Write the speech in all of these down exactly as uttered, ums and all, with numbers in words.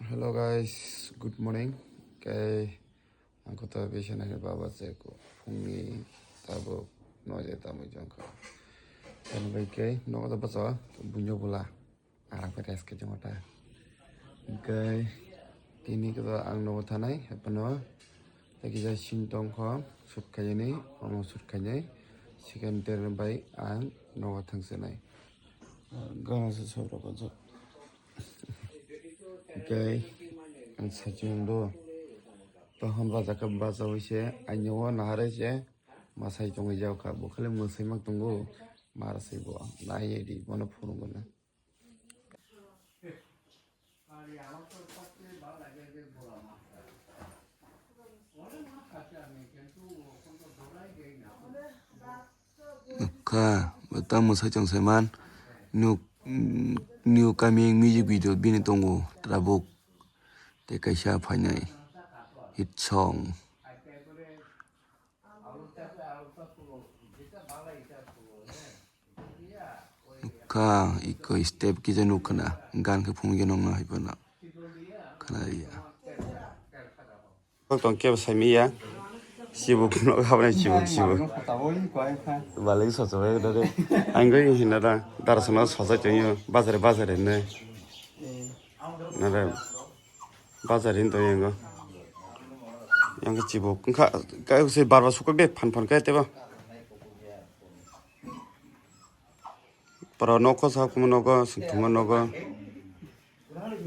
Hello guys, good morning. Kei ang kota bisa nai baba se ko phungni tabuk noje tamui jongka. Tani bai kei nogo da basa bunyo bula. Arang pe rest khe jongta. Kei tini ko ang nogo thanai hepano. Tei kisa sintong kho sut khaini, omo sut khaini. Second term bai ang nogo thangsinai. Gana se sobrok o jok. Kei ang sachung do. Tohon baja khe baja wi se, ani o nahare se, masai chongwi jao kha. Bo khali mwsai mak tongo, mar se bo. Nai di, bono phunuk gana. Nukha, bwtang mwsai chwng saiman, new, new coming music video bini tongo, tabuk tei kaisa phainai hit song. Nukha, iko step kisa nukhana, gan khe phunukya nokna hai phano khana ya. Kok tong kebo saimiya. Chibo phunuk habnai chibo chibo. Balai sochok bai dare. Ang goi hina da. Darasana sochok chengyo. Bazare bazare ne. Nare. Bazare hin to yango. Yang chibo. Kha kai se barba sukak de phan phan kai teba. Poro nokho sa kumo nogo, songthoma nogo.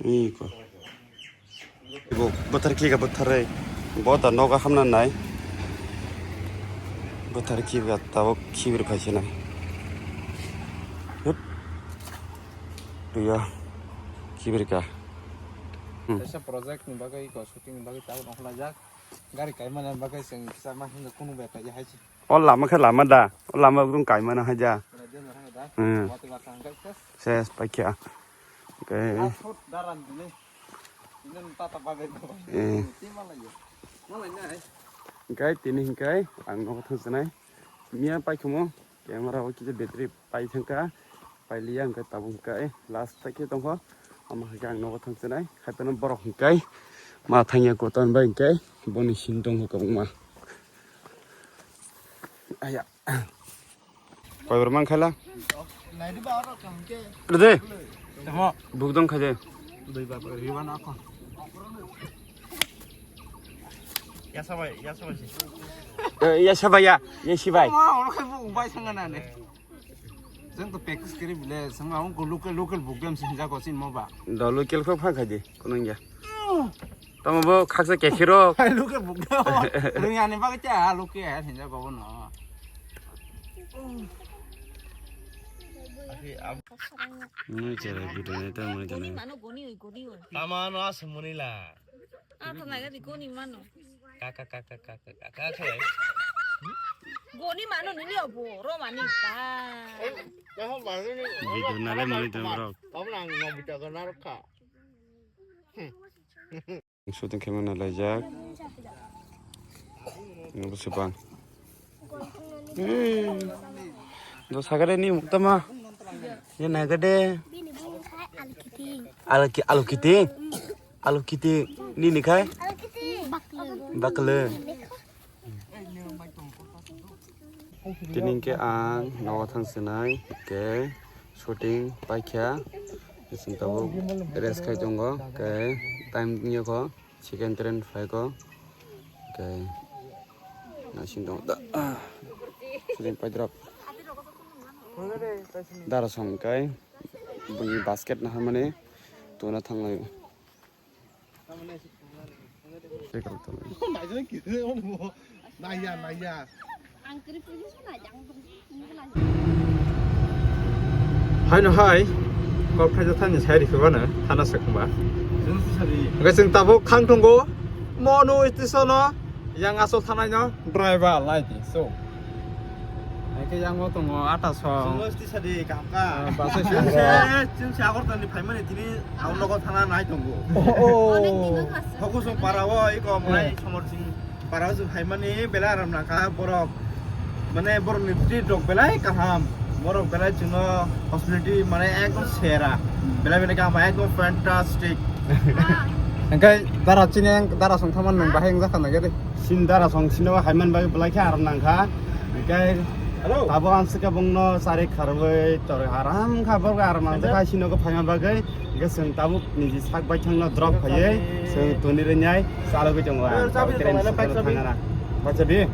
Iko. Bo bothar khiga bothar rei. Bo ta nogo hamna nai. Bothar khiga tabo khibir phaise nai. Hup. Tuya khibir ka. Hmm. Kaisa project ni bagwi iko shooting ni bagwi tabuk nokhlajak. Gari kaimani bagwi chwng kisa ma hinga kunu bai paija hai se. O lama khe lama da. O lama ekdom kaimani haja. Hmm. Ses paikha. Okay. Eh. Hingkai tini hingkai ang nogo thangsinai. Miya paikhumo camera o kisa battery pai thangkha. Pailiya hingkai tabuk hingkai last ta khe tongkho. Ama hingkai ang nogo thangsinai. Haipano borok hingkai ma thangya kotor bai hingkai boni sini tongkho kwbangma. Aya. Koi bar man khaila? Rede. Tamo. Buk dong khaje. Dui bar bar riwa na ko. Ya sabai, ya sabai si. Eh, ya sabai ya, ya sibai. Ma, oro khai bu bai sanga na ne. Jeng to practice kiri bile, sanga on ko local, local buk dem sin ja ko sin mo ba. Do local ko pha khaje, kono ya. Tamo bo khaksa kekhiro. Hai, luke bukno. Rungya ni bagwi cha, luke ya, sinja gobo no. Mui chere video ni ta mui jane. Goni mano, goni oi, goni oi. Tama no as muni la. Ah, to naga di goni mano. Kaka, kaka, kaka, kaka, kaka. Goni mano nini obo, ro mani ba. Video nale muni to bro. Kamu nang ngobita ko narka. Shooting khe mano laijak. Nungbo sebang. Eh, do sagare ni mukta ma. Ye nagade. Bini bini khai alu kiting. Alu ki-, alu kiting. Alu kiting. Nini khai? Alu kiting. Bakle. Bakle. Tini hingke ang nogo thang sinai, hingke shooting paikha, bising tabuk rest khai tongo, hingke time wngya kho, second train phaikho, hingke nasing tongo da, ah, shooting paidrop. Dara song hingke bini basket naharmani tuna thanglai. Naiya, naiya. Haino hai, kok phaijak thani sai rikhe bana, thana se khumba. Hwnkhe chwng tabuk khang tongo, Monu station o, yang asol thanai no driver lai di, so. Hwnkhe yang o tongo ata song. Chwng no station di kaham kha. Ah, bus station. Chwng se, chwng se Agartala ni phaimani tini ang nogo thana nai tongo. Oh, oh. Hokusong para o, iko mai somor sing para o chwng phaimani belai aram nangkha borok. Mane borok ni treat rok belai kaham. Borok belai chwngno hospitality mane ekdom sera. Belai belai kaham, ekdom fantastic. Hingke dara chini ang dara song thaman nang bahai wngjakha nang khe de. Sin dara song sino haiman bai belai khe aram nangkha. Hingke tabo ang sika bongno chari kharwi tor aram kha borok aram nang kha sino khe phaima bagwi. Hingke chwng tabuk niji sak bai thangno drop khaiwi chwng toni rwnai chalogwi tongo ang. Train sokno thangana. Bachabi?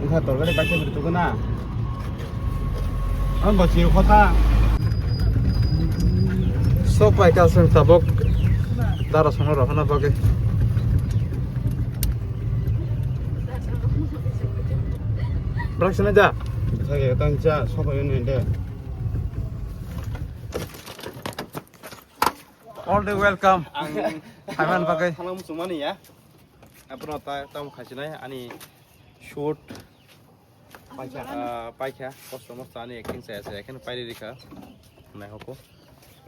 Wngkha tor gari bachabi tukuna. Ang bo sini kota. Sok pai ka sung tabok. Dara sono rohana bagwi. Brak sini da. Thage tang cha sok pai ne de. All the welcome. Ang Haiman bagwi. Thanang muchungmani ya. Apono ta tamo khaisinai ani shoot. Paikha. Ah, paikha, kosto mosto ani acting saya saya, khen pairi rikha. Nai hoko.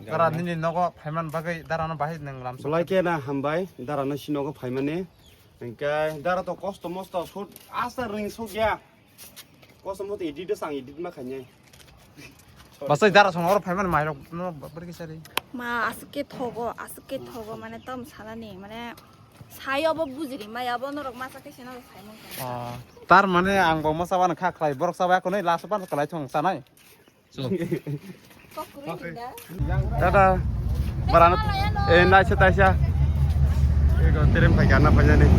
Dara nini nogo phaiman bagwi dara no bahai nang lam. Belai khe na hambai, dara no si nogo phaimani. Hingke dara to kosto mosto shoot, asta ring shoot ya. Kosto mosto edit do sang edit ma khainai. Basai dara song oro phaiman mai rok no bari kisa ri. Ma asuk ke thogo, asuk ke thogo, mane tom salani, mane Sayo bo bujiri maya bo norok masa khe sino sai mangkha. Ah, tar mane ang bo masa ban kha khlai borok sabai khonoi last ban khlai thong sanai. Kok kwrwi hinda. Tata. Barano. Eh, naisa taisa. Ego terem pai gana pajani.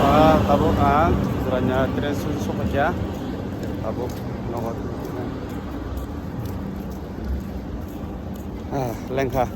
Ah, tabuk ang juranya tren sun sokya. Tabuk nogo. Ah, lengkha.